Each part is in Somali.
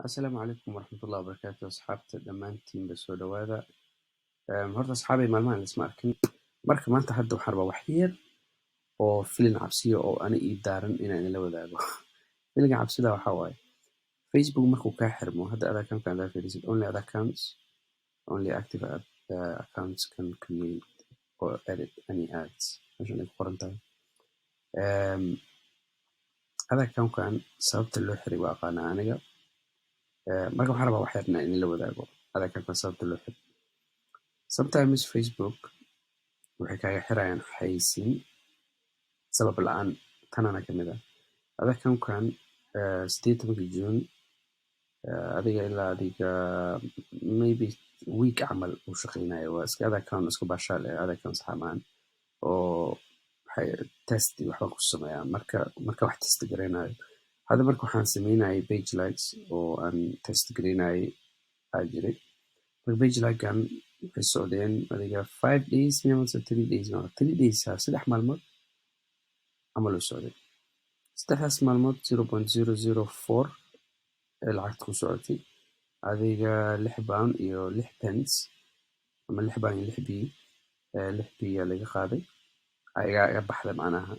Asalaamu calaykum waraxmatullahi wabarakaatu. Asxaabta dhammaantiinba, soo dhawaada. Horta asxaabay, maalmahan isma arkin. Marka maanta hadda waxaan rabaa wax yar oo filin cabsiya oo ani ii daaran inaan idinla wadaago. Filinka cabsida waxaa waaye, Facebook markuu kaa xirmo, hadda ad account hadaa fiirisid, only ad accounts, only active ad, accounts can create or edit any ads, meeshan ay ku qoran tahay. Ad account-kan sababta loo xiray waa aqaanaa aniga. Marka waxaan rabaa wax yar inaan idinla wadaago ad account-kan sababta loo xiray. Sometimes Facebook waxay kaaga xirayaan xayeysiin sabab la'aan, tanana kamid ah. Ad account-kan 18-kii June, adiga ilaa adiga maybe week camal uu shaqeynayo. Waa iska ad account iska baashaal eh, ad account sax maahan oo waxay test iyo waxba ku sameeyaan. Marka wax test gareynayo hadda, marka waxaan sameynayay page likes oo aan test gareynayay aa jiray. Marka page like-kan waxay socdeen adiga 5 days mise 3 days, ma 3 days ha, 3 maalmood camal uu socday. Saddexdaas maalmood 0.004 ee lacagta ku socotay, adiga 6 pound iyo 6 pence ama 6 pound iyo 6p, 6p yaa laga qaaday, iga iga baxday macnaha.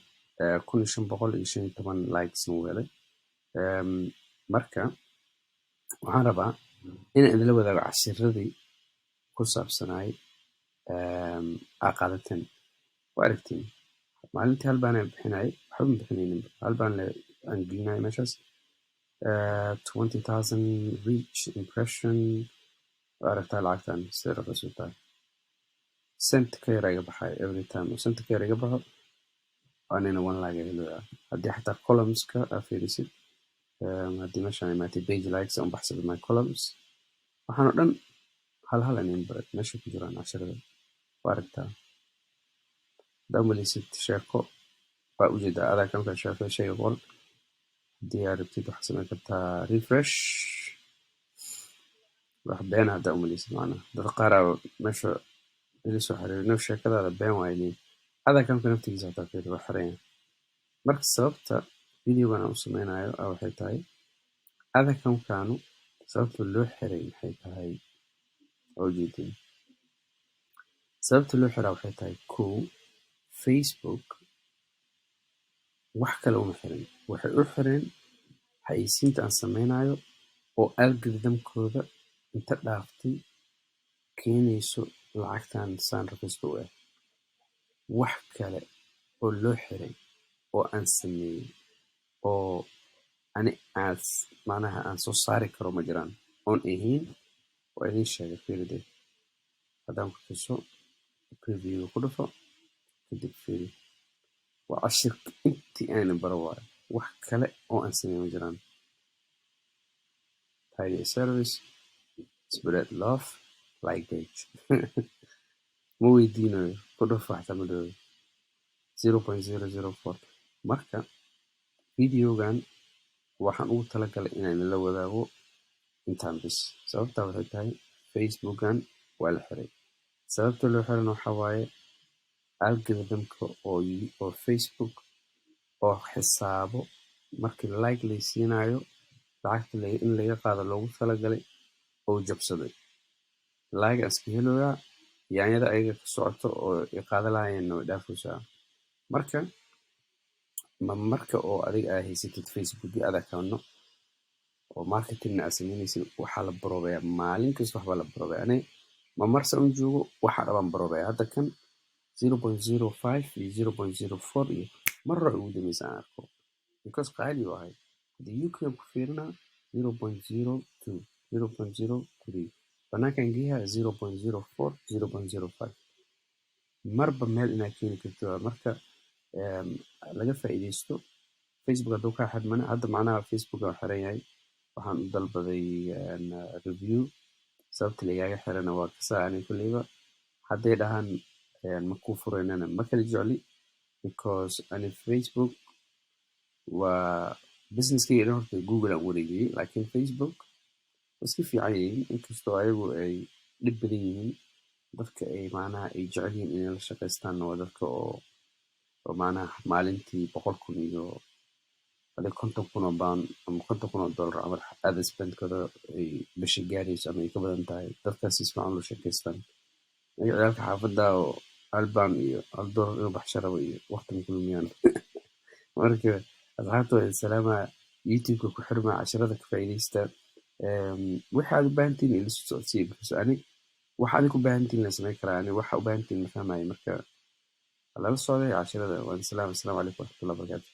1515 likes wuu helay. Marka waxaan rabaa inaan idinla wadaago cashiradii ku saabsanaay aa qaadateen. Waa aragtiin, maalintii hal baan aan bixinayay, waxba ma bixinaynin, hal baan aan gelinayay meeshaas. 20,000 reach, impression. Waa aragtaa lacagtan sida raqiis u tahay. Cent ka yar iga baxay every time uu cent ka yar iga baxo, anina one like helayaa. Haddii xataa columns-ka aa fiirisid, haddii meeshaan imaatay page likes aan baxsado, my columns, waxaan oo dhan hal hal aan baray, meesha ku jiraan casharada, waa aragtaa. Haddaa umaleysid sheeko, waa ujeedaa adaa kanka sheekada shayga qoran. Haddii aad rabtid, waxaad samayn kartaa refresh. Wax beena haddaa umaleysid, macnaha dad qaar aa meesha ila soo xiriir, no, sheekadaada been waay leeyihin. Adaa kanka naftigiisa hataa fiiri, waa xiran yahay. Marka sababta videogan aan u sameynayo ah waxay tahay, ad account-kanu sababta loo xiray maxay tahay? Waa ujeedin sababta loo xiraa waxay tahay: kow, Facebook wax kale uma xirin, waxay u xireen xayeysiinta aan sameynayo oo algorithm-kooda inta dhaaftay keenayso lacagtan saan raqiiska u ah. Wax kale oo loo xiray oo aan sameeyey oo ani aas macnaha aan soo saari karo ma jiraan oon ahayn. Waa idin sheegay, fiiri, haddaan ku tuso preview, ku dhufo, kadib fiiri. Waa cashirka intii aanan baro waayo, wax kale oo aan sameeyey ma jiraan. Tidy service, spread love, like page, ma weydiinayo, ku dhufo xataa ma dhawayo. 0.004. Marka videogan waxaan ugu talagalay inaan la wadaago intaan bis. Sababta waxay tahay, Facebookan waa la xiray. Sababta loo xirana waxaa waaye algorithm-ka oo Facebook oo xisaabo markii like laysiinayo lacagta in laga qaado loogu talagalay oo jabsaday. Like aan iska heloyaa, yaanyada ayaga ka socoto oo i qaada lahaayeenna way dhaafaysaa. Marka ma marka oo adiga aa haysatid Facebook iyo ad account oo marketingna aad sameynaysid, waxaa la baroobeyaa maalin kasta, waxbaa la baroobeyaa. Ani ma marsa un joogo, waxa dhabaan baroobeya. Hadda kan 0.05 iyo 0.04 iyo mar hore ugu dambeysa aan arko, because qaali u ahay. Hadda UK aan ku fiirinaa, 0.02, 0.03, banaankan geeyaha 0.04, 0.05, marba meel inaad keeni karto. Marka laga faa'iidaysto Facebook hadduu kaa xirmana. Hadda macnaha Facebook waa xiran yahay, waxaan u dalbaday review. Sababta lagaaga xirana waa kasaa ani kulleyba hadday dhahaan ma kuu furaynana, ma kala jecli, because ani Facebook waa businesskayga dhan. Horta Google aan wareegiyey, laakiin Facebook waa iska fiican yihiin, inkastoo ayagu ay dhib badan yihiin. Dadka ay macnaha ay jecel yihiin inay la shaqaystaanna waa dadka oo macnaha maalintii 100,000 iyo Haddii £50,000 ama $50,000 camal ad spendkooda ay bishii gaarayso ama ay ka badan tahay, dadkaas si fiican ula sheekeystaan. Aniga ciyaalka xaafadda oo £1 iyo $1 inuu baxsho rabo iyo waqti ma ku lumiyaan. Marka asxaabta waa idin salaamaya. YouTube-ka ku xirma, casharada ka faa'iidaysta. Waxa aad u baahantihiin ila soo socodsiiya, because ani waxa adiga u baahantihiin la samayn karaa, ani waxa u baahantihiin ma fahmayo. Marka lala socday casharada. Waan salaam. Assalaamu calaykum waraxmatullahi wabarakaatu.